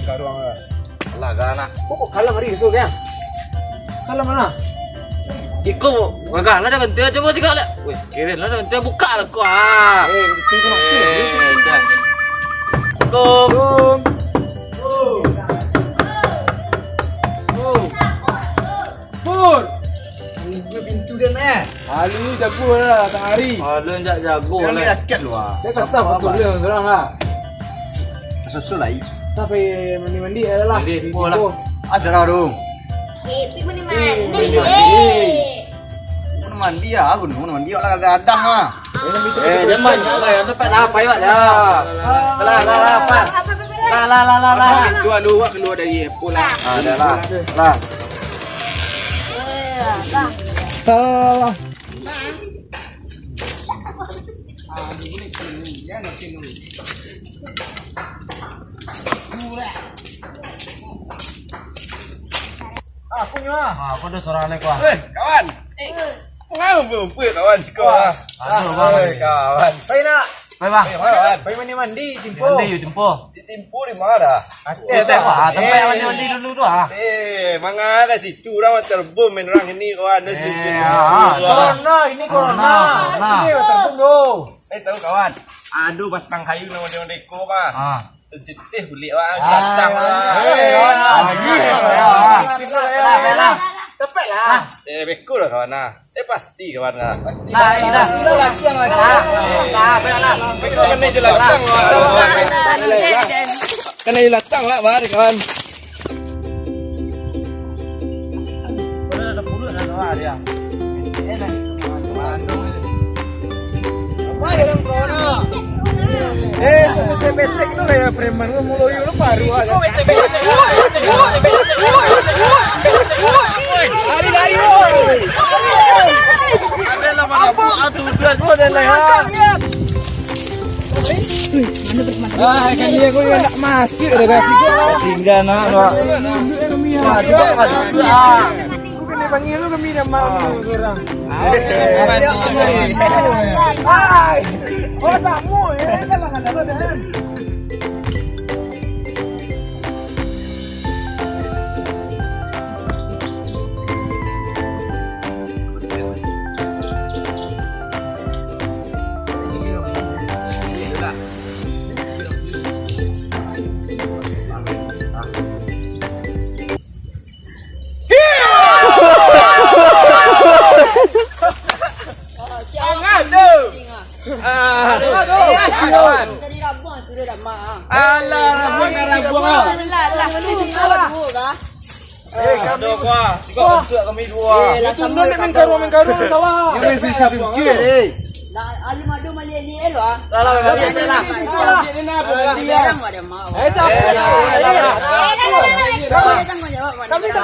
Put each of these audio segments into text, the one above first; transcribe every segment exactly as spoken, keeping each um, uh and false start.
Karuang lah. Alah, gana. Kok, kok kalam hari esok, kan? Kalam mana? Iko, gagah lah dah bantu, coba tiga lah. Weh, keren lah dah bantu, buka lah kau, ah. Eh, pintu mati. Eh, dah. Assalamualaikum. Pur. Buka pintu dia, nah. Alun jago lah, datang hari. Alun jak jago lah. Dia kasar betul dia orang lah. Susul lai. Tapi mandi-mandi adalah. Mandi, timpul lah. Ada lah, dong. Eh, pi mandi-mandi. Mandi, mandi. Eh. Mandi ya, aku nunggu mandi, awak lah gadang lah. Eh, jangan, jangan, jangan sampai lah, apa, awak dah. Lah, lah, lah, apa? Lah, lah, lah, lah, lah. Itu anu, awak keluar dari airport lah. Ah, dah lah. Lah. Salah. Ah, aku nyo ah. Ah, aku dah sorang ni, kuah. Weh, kawan. Ngau bumpui kawan siko ah. Aduh, bang. Weh, kawan. Pai nak. Pai, bang. Pai, kawan. Pai mandi-mandi, timpo. Mandi, timpo. Ditimpo di mana? Ateh, ah, tempat mandi-mandi dulu tu, ah. Eh, manga ka situ urang terbom main urang ini, kawan. Dah situ. Eh, ah, corona, ini corona. Corona. Ini terbom tu. Eh, tahu, kawan. Aduh, batang kayu namo deko, Bang. Ah. Sensitif kulik, Bang. Ah, gatal, Bang. Eh, ah, iya. Lah, lah, lah. Cepatlah. Eh, beko lah, kawan, ah. Eh, pasti, kawan, ah. Pasti. Lah, lah. Lah, lah. Lah, lah, lah. Beko kena jelatang, kawan. Kena jelatang lah, mari, kawan. Eh, becek-becek tu lah ya, preman. Lu mulai lu baru aja. Lari, lari, woi. Ada lah, mana buat aturan, woi, dan lain. Ah, kami aku nak masuk dah, guys. Tinggal nak, nak. Wah, juga kan. Aku kena panggil lu, kami dah malu sekarang. Hai. Oh, tamu, ya. Dah lah, dah lah, dah. Jangan tu. Ah, aduh, aduh. Tadi rabuang sudah dah, Mak. Alah, rabuang dah rabuang, ah. Alah, alah, alah. Eh, kami dua. Tiga bentuk kami dua. Eh, lah, sama nak main karuang, main karuang, kawan. Yang main susah fikir, eh. Nah, alu madu maliek-liek lo, ah. Lah, lah, lah, lah, lah. Biar dia nak, biar dia nak. Eh, capek lah. Kami tak.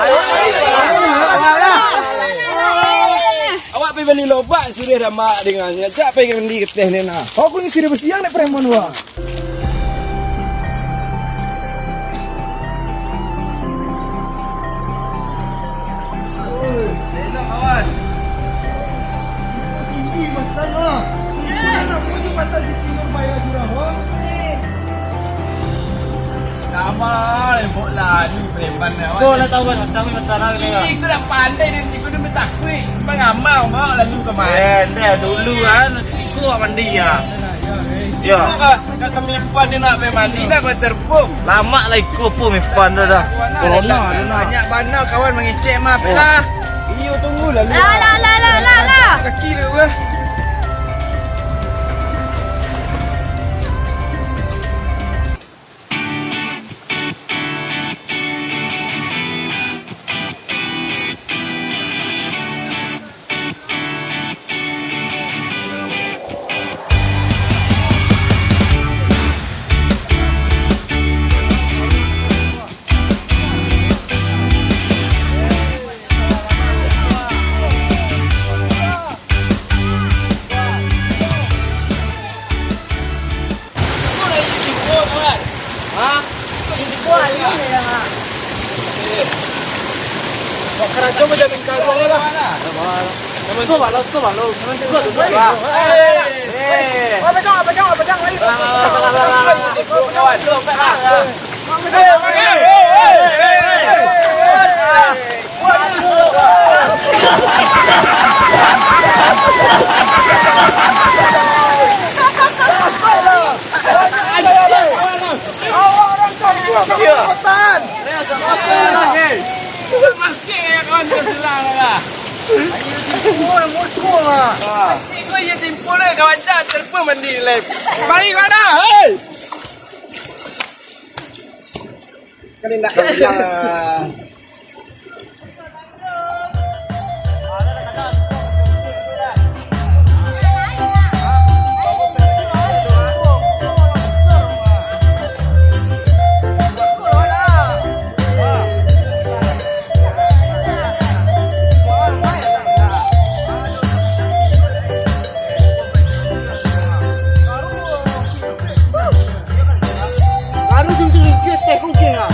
Awak pai bali lobak sudah dah, Mak, dengan. Cak pai mandi keteh ni, nah. Aku ni sudah basiang dek preman, wah. Elok, kawan. Tinggi, Mas Tama. Anak muda pasal di timur bayar surah, wah. Sama, lembok lalu, preman ni, awak. Kau lah tahu, kan? Tahu, kan? Ih, kau dah pandai dan kau dah bertakui. Bang Amal, bawa lalu kemari. Eh, dah dulu, kan. Siko mandi, ya. Ya. Dah kami pan ni nak pergi mandi, dah kau terbom. Lamak lah iko pun, Mipan dah, dah. Corona, dah, dah. Banyak bana kawan mangecek, mah, lah. Iyo, tunggu lah. Lah, lah, lah, lah, lah, lah. Kaki lu, wah. Hah? Kok karajo macam mingkaruang lah? Stop lah, stop lah, lo. Jangan juga tu, lah. Eh. Apa jang, apa jang, apa jang, ayo. Lah, lah, lah, lah, lah, lah. Stop, stop, stop, stop. Eh, eh, Bilang lah. Ayo, tipu lah, murko lah. Ah. Cik, kau iya tipu lah, kawan cak, telepon mandi live. Mari, mana? Hei! Kali nak bilang, ah. Baru jujur, teh kuking ah.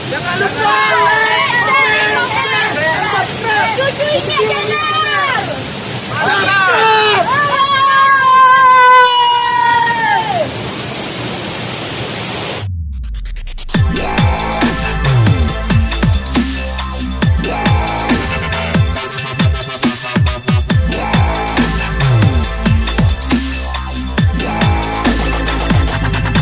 Jangan lupa like, share, dan subscribe. Cucu Inyiak Channel.